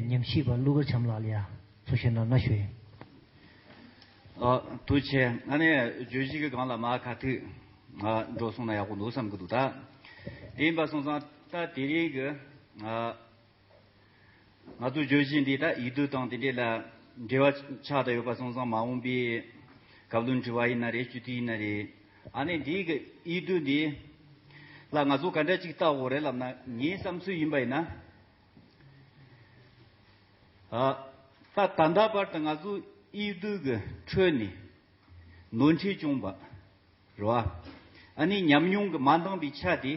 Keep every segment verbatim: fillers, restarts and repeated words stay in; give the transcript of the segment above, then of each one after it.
ཉམས་ཞིབ་པ་ཀླུ་མཁར་བྱམས་ལགས་ལ་ཡ་ཚུར་བཤད་གནང་ན་ཞུ་ཡིན། ཨ། ཐུགས་རྗེ་ཆེ། ཨ་ནི་བརྗོད་གཞི་གི་སྒང་ལ་མར་ཁ་ཐུག་ཨ་འགྲོ་སོང་ན་ཡག་པོ་འདུག་བསམ་གི་འདུག་ད་དེ་ཡིན་པ་སོང་ཙང་ད་དེ་རིང་གི་ཨ་ང་ཚོ་བརྗོད་གཞི་འདི་ད་འོས་བསྡུ་དང་དེ་འདྲས་ལ་འབྲེལ་བ་ཆགས་བསྡད་ཡོད་པ་སོང་ཙང་། མ་འོངས་པའི་བཀའ་བློན་ཁྲི་པ་ཡིན་ན་རེད། སྤྱི་འཐུས་ཡིན་ན་རེད། ཨ་ནི་འདི་གི་འོས་བསྡུ་འདི་ལ་ང་ཚོ་ག་འདྲ་ཅིག་བལྟ་དགོས་རེད་ལབ་ན། ངའི་བསམ་ཚུལ་ཡིན་པ་ཡིན་ན། ཨ། ད་ད་ལྟ་བར་དུ་ང་ཚོ་འོས་བསྡུ་གི་ཁྲོད་ནས་ནོར་འཁྲུལ་བྱུང་བ་རེད་བ། ཨ་ནི་ཉམས་མྱོང་གི་མ་འདང་བའི་ཆ་དེ་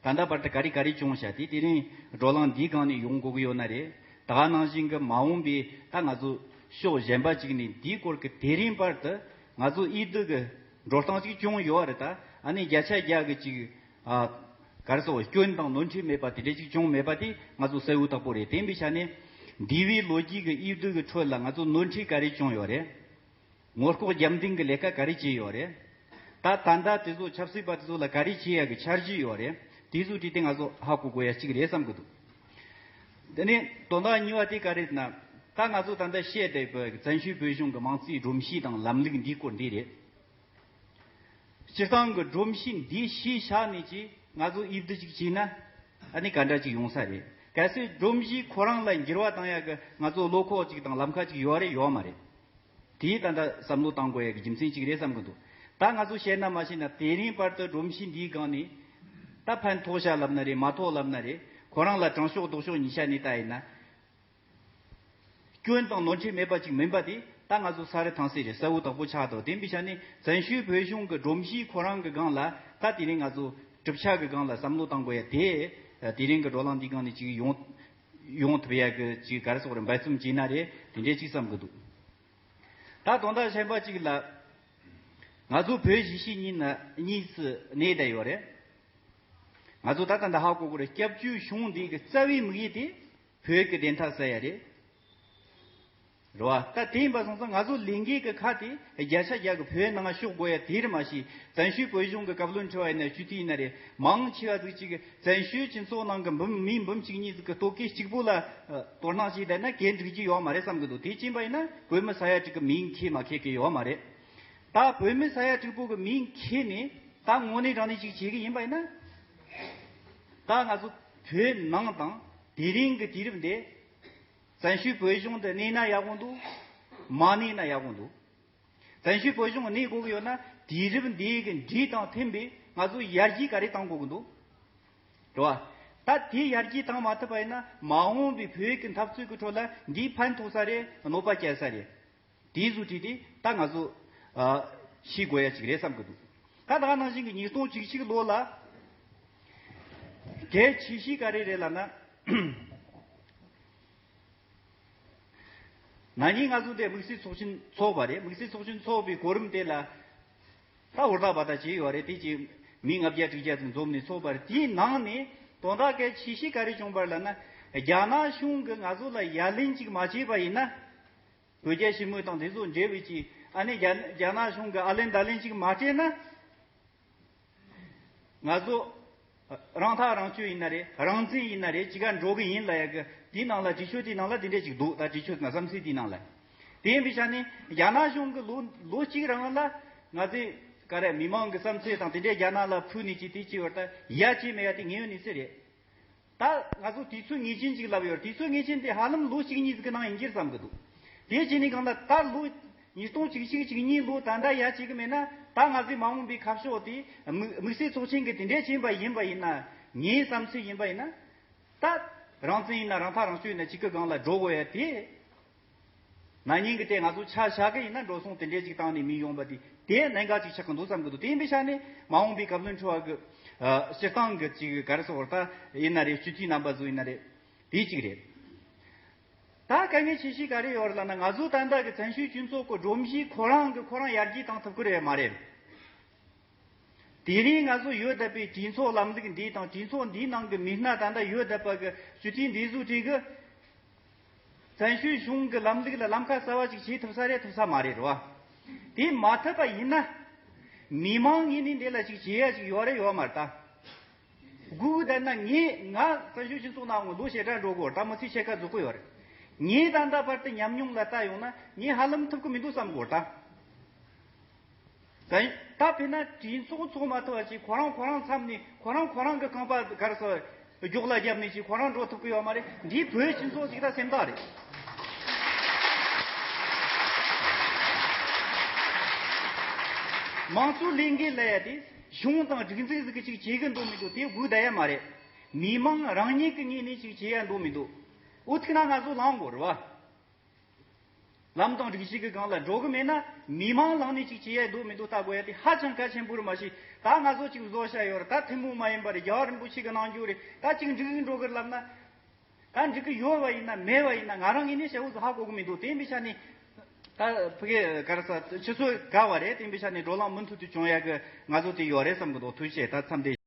ད་ལྟ་བར་དུ་ག་རེ་ག་རེ་བྱུང་བྱ་དེ་དེ་རིང་བགྲོ་གླེང་འདིའི་སྒང་ནས་ཡོང་དགོས་ཀྱི་ཡོད་ན་རེད། ད་ག་ནང་བཞིན་གྱི་མ་འོངས་པའི་ད་ང་ཚོ་ཕྱོགས་གཞན་པ་ཅིག་ནས་འདིའི་སྐོར་གྱི་དེ་རིང་བར་དུ་ང་ཚོ་འོས་བསྡུ་གི་འགྲོ་སྟངས་ཅིག་བྱུང་ཡོད་རེད། ད་ཨ་ནི་བརྒྱ་ཆ་བརྒྱ་གི་ཅིག་ཨ། ག་རེ་ཟེར། སྐྱོན་དང་ནོར་འཁྲུལ་མེད་པ་དེ་འདྲ་ཅིག་བྱུང་མེད་པ་དེ་ང་ཚོ་གསལ་བོ་དག་པོ་རེད། དེ་ཡིན་པའི་ཆ་ནས་འདས་པའི་ལོ་རྒྱུས་ཀྱི་འོས་བསྡུ་གི་ཁྲོད་ལ་ང་ཚོ་ནོར་འཁྲུལ་ག་རེ་བྱུང་ཡོད་རེད། ངོ་ལྐོག་རྒྱབ་འདེགས་ཀྱི་ལས་ཀ་ག་རེ་བྱས་ཡོད་རེད། ད་ད་ལྟ་དེ་ཚོ་ཆབ་སྲིད་པ་དེ་ཚོ་ལ་ག་རེ་བྱེད་ཡག་གི་འཆར་གཞི་ཡོད་རེད། དེ་ཚོའི་གྲས་དེ་ང་ཚོ་ཧ་གོ་དགོས་ཡ་གཅིག་རེད་བསམ་གི་འདུག་དེ་ནས་དོན་དག་གཉིས་པ་དེ་ག་རེ་རེད་ན། ད་ང་ཚོ་ད་ལྟ་བཤད་བསྡད་པའི་བཙན་བྱོལ་བོད་གཞུང་གི་མང་གཙོའི་སྒྲོམ་གཞི་དང་ལམ་ལུགས་འདིའི་སྐོར་འདི་རེད། སྤྱིར་བཏང་གི་སྒྲོམ་གཞི་འདི་གཞི་བཞག་ནས་ཀྱི་ང་ཚོ་འོས་བསྡུ་ཅིག་བྱས་ན་ཨ་ནི་ག་འདྲ་ཅིག་ཡོང་ས་རེད། གལ་སྲིད་སྒྲོམ་གཞི་ཁོ་རང་ལ་འགྱུར་བ་བཏང་ཡག་གི་ང་ཚོ་བློ་ཁོག་ཅིག་དང་ལམ་ཁ་ཅིག་ཡོད་རེད་ཡོད་མ་རེད། དེའི་ད་ལྟ་བསམ་བློ་བཏང་དགོས་ཡག་གི་རྒྱུ་མཚན་ཅིག་རེད་བསམ་གི་འདུག་ད་ང་ཚོ་བཤད་ན་མ་བཤད་ན་དེ་རིང་བར་དུ་སྒྲོམ་གཞི་འདིའི་སྒང་ནས་ད་ཕན་ཐོགས་ཤག་ལབ་ན་རེད། མ་ཐོགས་ལབ་ན་རེད། ཁོ་རང་ལ་དྲང་ཕྱོགས་ལྡོག་ཕྱོགས་གཉིས་ཆ་ནས་ད་ཡིན་ན། སྐྱོན་དང་ནོར་འཁྲུལ་མེད་པ་ཅིག་མིན་པ་དེ་ད་ང་ཚོ་ས་རི་ཐང་སེ་རེད། གསལ་བོ་དག་པོ་ཆགས་འདུག་དེ་ཡིན་པའི་ཆ་ནས་བཙན་བྱོལ་བོད་གཞུང་གི་སྒྲོམ་གཞི་ཁོ་རང་གི་སྒང་ལ་ད་དེ་རིང་ང་ཚོ་གྲུབ་ཆ་གི་སྒང་ལ་བསམ་བློ་བཏང་དགོས་ཡ་དེ། དེ་རིང་གི་བགྲོ་གླེང་འདིའི་སྒང་ནས་ཅིག་ཡོང་ཡོང་ཐུབ་ཡ་གི་ཅིག་ག་རེ་ཟེར་དགོས་རེད། འབད་བརྩོན་བྱས་ན་རེད། དེ་འདྲས་ཅིག་བསམ་གི་འདུག་ད་དོན་དག་གཞན་པ་ཅིག་ལ། ང་ཚོ་བོད་གཞིས་བྱེས་གཉིས་ན་གཉིས་སུ་གནས་བསྡད་ཡོད་རེད། ང་ཚོ་ད་ལྟ་འདི་ཧ་གོ་དགོས་རེད། སྐྱབས་བཅོལ་གཞུང་འདི་གི་རྩ་བའི་དམིགས་ཡུལ་དེ་བོད་ཀྱི་བདེན་མཐའ་གསལ་ཡ་རེད། རེད་བ། ད་དེ་ཡིན་པ་སོང་ཙང་ང་ཚོ་ལས་འགན་གྱི་ཁག་དེ་བརྒྱ་ཆ་བརྒྱ་གི་བོད་ནང་ཕྱོགས་དགོས་ཡ་དེ་རེད། མ་གཞི་བཙན་བྱོལ་བོད་གཞུང་གི་བཀའ་བློན་ཁྲི་པ་ཡིན་ན། སྤྱི་འཐུས་ཡིན་ན་རེད། མང་ཆེ་བ་ཟིག་ཅིག་གི་བཙན་བྱོལ་སྤྱི་ཚོགས་ནང་གི་འབུམ་མི་འབུམ་གཅིག་གཉིས་ཟིག་གི་ལྟོ་གོས་གཅིག་པོ་ལ་དོ་སྣང་བྱས་བསྡད་ན་གས་འགྲིག་རྒྱུ་ཡོད་མ་རེད་བསམ་གི་འདུག་དེ་ཕྱིན་པ་ཡིན་ན་བོད་མི་ས་ཡ་དྲུག་གི་མིང་ཁྱེར་མ་ཁྱེར་གི་ཡོད་མ་རེད། ད་བོད་མི་ས་ཡ་དྲུག་པོ་གི་མིང་ཁྱེར་ནས་ད་དངོས་གནས་དྲང་གནས་ཅིག་བྱེད་གི་ཡིན་པ་ཡིན་ན། ད་ང་ཚོ་བོད་ནང་དང་དེ་རིང་གི་དུས་རབས་འདི་བཙན་བྱོལ་བོད་གཞུང་དུ་གནས་ན་ཡག་པོ་འདུག་མ་གནས་ན་ཡག་པོ་འདུག་བཙན་བྱོལ་བོད་གཞུང་གནས་དགོས་ཀྱི་ཡོད་ན་དུས་རབས་འདིའི་གི་འགྲོས་དང་མཐུན་པའི་ང་ཚོ་ཡར་རྒྱས་ག་རེ་གཏང་དགོས་ཀྱི་འདུག་རེད་བ། ད་དེ་ཡར་རྒྱས་བཏང་མ་ཐུབ་པ་ཡིན་ན་མ་འོངས་པའི་བོད་ཀྱི་འཐབ་རྩོད་ཀྱི་ཁྲོད་ལ་འདིས་ཕན་ཐོགས་ས་རེད། གནོད་པ་སྐྱེལ་ས་རེད། དེའི་བཟོ་འདྲ་དེ་ད་ང་ཚོ་ཨ་ཤེས་དགོས་ཡ་ཅིག་རེད་བསམ་གི་འདུག་ད་ད་ག་ནང་བཞིན་གྱི་ཉིས་སྟོང་བཅུ་གཅིག་ལོ་ལ་གལ་ཆེ་ཤོས་ག་རེ་རེད་ལབ་ན། ན་ནིང་ང་ཚོ་འདི་དམིགས་བསལ་ཚོགས་ཆེན་ཚོགས་པ་རེད། དམིགས་བསལ་ཚོགས་ཆེན་ཚོགས་པའི་གོ་རིམ་དེ་ལ་ད་ཧུར་ཐག་འབད་ཐག་བྱས་ཡོད་རེད། དེ་ཅིག་མི་ལྔ་བརྒྱ་དྲུག་བརྒྱ་ཙམ་འཛོམས་ནས་ཚོགས་པ་རེད། དེའི་ནང་ནས་དོན་དག་གལ་ཆེ་ཤོས་ག་རེ་བྱུང་བ་ལབ་ན། རྒྱ་ནག་གཞུང་གིས་ང་ཚོ་ལ་ཡ་ལན་ཅིག་མ་བྱས་པ་ཡིན་ན། བོད་རྒྱ་ཞི་མོལ་དང་དེ་ཚོ་འབྲེལ་བའི་ཅིག་ཨ་ནི་རྒྱ་རྒྱ་ནག་གཞུང་གིས་ཨ་ལན་ད་ལན་ཅིག་མ་སྤྲད་ན། ང་ཚོ་རང་ཐག་རང་གཅོད་ཡིན་ན་རེད། རང་བཙན་ཡིན་ན་རེད། ཅི་ག་འགྲོ་གི་ཡིན་ལབ་ཡ་གི་དེའི་ནང་ལ་གྲོས་ཆོད་དེའི་ནང་ལ་དེ་འདྲས་ཅིག་འདུག་ད་གྲོས་ཆོད་ན་བསམ་ཚུལ་དེའི་ནང་ལ། དེ་ཡིན་པའི་ཆ་ནས་རྒྱ་ནག་གཞུང་གིས་ལོ་ལོ་གཅིག་རིང་ལ་ང་ཚོས་ག་རེ་མི་མང་གི་བསམ་ཚུལ་དང་དེ་འདྲས་རྒྱ་ནག་ལ་ཕུལ་ནས་ཅིག་དེ་ཅིག་བར་ད་ཡ་བྱས་མེད་ཡ་དེ་ངེས་ཡོད་གནས་ཚུལ་རེད། ད་ང་ཚོ་དུས་ཚོད་ངེས་ཅན་ཅིག་ལབ་ཡོད། དུས་ཚོད་ངེས་ཅན་དེ་ཧ་ལམ་ལོ་གཅིག་གཉིས་ཟིག་གི་ནང་ཡིན་གྱི་རེད་བསམ་གི་འདུག་དེ་བྱས་ནས་གང་ལྟར་ད་ལོ་ཉིས་སྟོང་བཅུ་གཅིག་བཅུ་གཉིས་ལོ་ད་ལྟ་ཡ་བྱེད་གི་མེད་ན། ད་ང་ཚོའི་མ་འོངས་པའི་ཁ་ཕྱོགས་དེ་དམིགས་དམིགས་བསལ་ཚོགས་ཆེན་གི་དེ་འདྲས་ཕྱིན་པ་ཡིན་པ་ཡིན་ན། ངའི་བསམ་ཚུལ་ཡིན་པ་ཡིན་ན། ད་རང་བཙན་ཡིན་ན་རང་ཐག་རང་གཅོད་ཡིན་ན་གཅིག་གི་སྒང་ལ་འགྲོ་དགོས་ཡ་དེ། ན་ནིང་གི་དེ་ང་ཚོ་ཆ་བཞག་གི་ཡིན་ན་འགྲོ་སོང་དེ་འདྲས་ཅིག་བཏང་ནས་མི་ཡོང་པ་དེ་དེ་གནད་འགག་ཅིག་ཆགས་ཀྱི་འདུག་བསམ་གི་འདུག་དེ་ཡིན་པའི་ཆ་ནས་མ་འོངས་པའི་བཀའ་བློན་ཁྲི་པ་གི་ཨ་སྤྱིར་བཏང་གི་ཅིག་ག་རེ་ཟེར་བ་ད་ཡིན་ན་རེད། སྤྱི་འཐུས་རྣམ་པ་ཚོ་ཡིན་ན་རེད། དེ་གཅིག་རེད། ད་དཀའ་ངལ་ཆེ་ཤོས་ག་རེ་ཡོད་རེད་ལབ་ན། ང་ཚོ་ད་ལྟ་གི་བཙན་བྱོལ་སྤྱི་ཚོགས་ཀྱི་སྒྲོམ་གཞི་ཁོ་རང་གི་ཁོ་རང་ཡར་རྒྱས་བཏང་ཐུབ་ཀྱི་རེད་མ་རེད། དེ་རིང་ང་ཚོ་ཡོད་བསྡད་པའི་གྲོས་ཚོགས་ལམ་ལུགས་འདི་དང་གྲོས་ཚོགས་འདིའི་ནང་གི་མི་སྣ་ད་ལྟ་ཡོད་བསྡད་པ་གི་སྤྱི་འཐུས་འདི་ཚོ་གྲས་གི་བཙན་བྱོལ་གཞུང་གི་ལམ་ལུགས་ལ་ལམ་ཁ་གསར་བ་ཅིག་བྱེད་ཐུབ་ས་རེད་ཐུབ་ས་མ་རེད་རོ། དེ་མ་ཐུབ་པ་ཡིན་ན། མི་མང་ངོས་ནས་འདི་ལ་ཅིག་བྱེད་ཡ་ཅིག་ཡོད་རེད་ཡོད་མ་རེད་ད། སྒུག་བསྡད་ན་ངས་ང་བཙན་བྱོལ་སྤྱི་ཚོགས་ནང་ལོ་ཞེ་གྲངས་འགྲོ་གི་ཡོད་རེད། ད་མི་ཚེ་ཕྱེད་ཀ་རྫོགས་ཀྱི་ཡོད་རེད། ངས་ད་ལྟ་བར་དུ་ཉམས་མྱོང་ལ་ལྟ་ཡོང་ན་ངས་ཧ་ལམ་ཐུབ་ཀྱི་མི་འདུག་བསམ་གོ་ད། ད་ད་དཔེར་ན་གྲོས་ཚོགས་ཚོགས་མ་ཐུབ་པ་ཞིག་ཁོ་རང་ཁོ་རང་མཚམས་ནས་ཁོ་རང་ཁོ་རང་གི་རྐང་པ་གར་སོ་རྒྱོག་ལ་བརྒྱབ་ནས་ཞིག་ཁོ་རང་འགྲོ་ཐུབ་ཀྱི་ཡོད་མ་རེད། འདིའི་བོད་སྤྱི་ཚོགས་ཞིག་ད་སེམས་ཐག་རེད། མང་གཙོའི་ལས་འགན་ལ་ཡ་དེ་གཞུང་དང་སྒྲིག་འཛུགས་ཟིག་གིས་ཅིག་བྱེད་གི་འདུག་མི་འདུག་དེ་དགོས་ད་ཡ་མ་རེད། མི་མང་རང་ཉིད་ཀྱི་ངོས་ནས་ཅིག་བྱེད་ཡ་འདུག་མི་འདུག་འོ་ཐུག་ན་ང་ཚོ་ལངས་དགོས་རེད་བ། ལམ་དང་སྒྲིག་གཞི་གི་སྒང་ལ་འགྲོ་གི་མེད་ན་མི་མང་ལངས་ནས་ཅིག་བྱེད་ཡ་འདུག་མི་འདུག་ལྟ་དགོས་ཡ་དེ་ཧ་ཅང་གལ་ཆེན་པོ་རེད། མ་གཞི་ད་ང་ཚོ་ཅིག་བཟོ་བྱ་ཡོད་རེད། ད་ཐུན་མོང་མ་ཡིན་པ་རེད། རྒྱལ་བ་རིན་པོ་ཆེ་གི་གནང་རྒྱུ་རེད། ད་ཅིག་འགྲིག་གི་འགྲོ་གི་རེད་ལབ་ན། ད་འགྲིག་གི་ཡོད་པ་ཡིན་ན་མེད་པ་ཡིན་ན་ང་རང་ངོས་ནས་བྱ་བོ་ཟིག་ཧ་གོ་གི་མི་འདུག་དེ་ཡིན་པའི་ཆ་ནས་ད་ཕ་གི་ག་རེ་ཟ་སྤྱི་ཚོགས་དགའ་བ་རེད། དེ་ཡིན་པའི་ཆ་ནས་བགྲོ་གླེང་མུ་མཐུད་དུ་བྱུང་ཡ་གི་ང་ཚོ་དེ་ཡོད་རེད་བསམ་གི་འདུག་ཐུགས་རྗེ་ཆེ། ད་མཚམས་བསྡད།